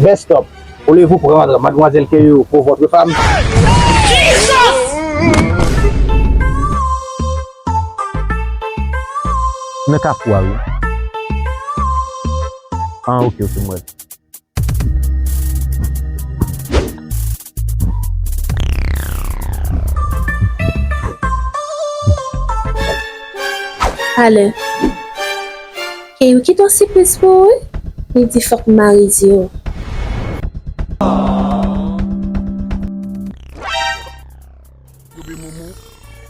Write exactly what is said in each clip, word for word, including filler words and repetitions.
Best up. Voulez-vous prendre mademoiselle Keyou pour votre femme? Nan kafou a, wi. Ah, ok, ok, m wè. Alè. Keyou kite yon sipriz pou ou, wi. Li di fòk m mari di ou. You be mumu.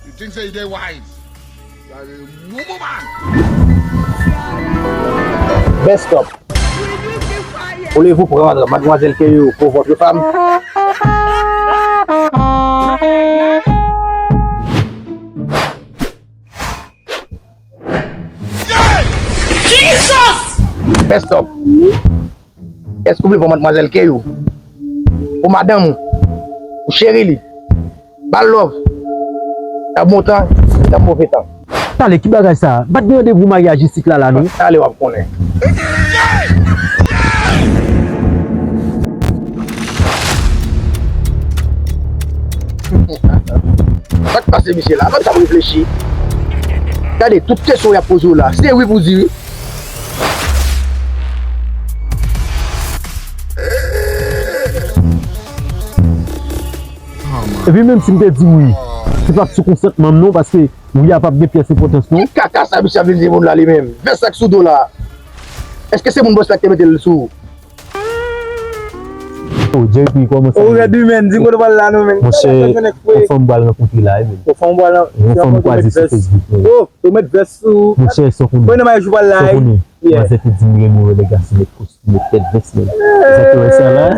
You think say you dey wise? You are a mumu man. Best up. Voulez-vous prendre mademoiselle Keyou pour votre femme? Best up. Èske w vle pran madmwazèl Keyou pou madanm ou, pou cheri li? Ba l love. Nan bon tan, nan move tan. Talè, ki bagay sa? M pa t gen randevou maryaj isit la, la, non. Talè w ap konnen. Sa k pase misye la? Mwen t ap reflechi. Gade, tout kesyon y ap poze w la, se wi pou di wi. Epi menm si m te di wi, se p ap sou konsantman m non, paske wi a p ap gen pyès enpòtans non. Ki kaka sa misye ap vin di moun la li menm? Vès sa k sou do la. Èske se moun bòs la ki te mete l sou ou? Oh, J P, kòman sa ye? Ou rèd wi, menn. Di kote w pral la non, menn. Monchè, yon fanm m pral rankontre la wi, menn. Yon fanm m pral rankontre. Yon fanm m kwaze sou Facebook, menn. Oh, ou met vès sou. Monchè, sa w konnen. Mwen nan maryaj ou pral la wi. Sa w konnen. Manzè te di m renmen wè lè gason met kostim, met tèt vès, menn. Sa te wè sa la.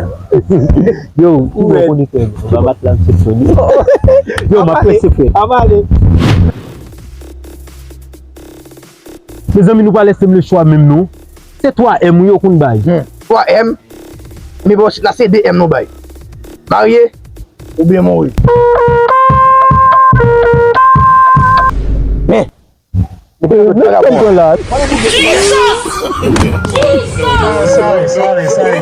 Yo, ou wè konnen frè m. Ou pa bat la, m se fè li. Yo, m ap prese frè m. Ap ale. Mezanmi, nou pa lese m le chwa menm non. Se twa M wi yo konn bay. Hmm. Twa M. Men bon, la se de M nou bay. Marye oubyen mouri. Men, ou te konn la. Jesus! Jesus! Sorry, sorry, sorry.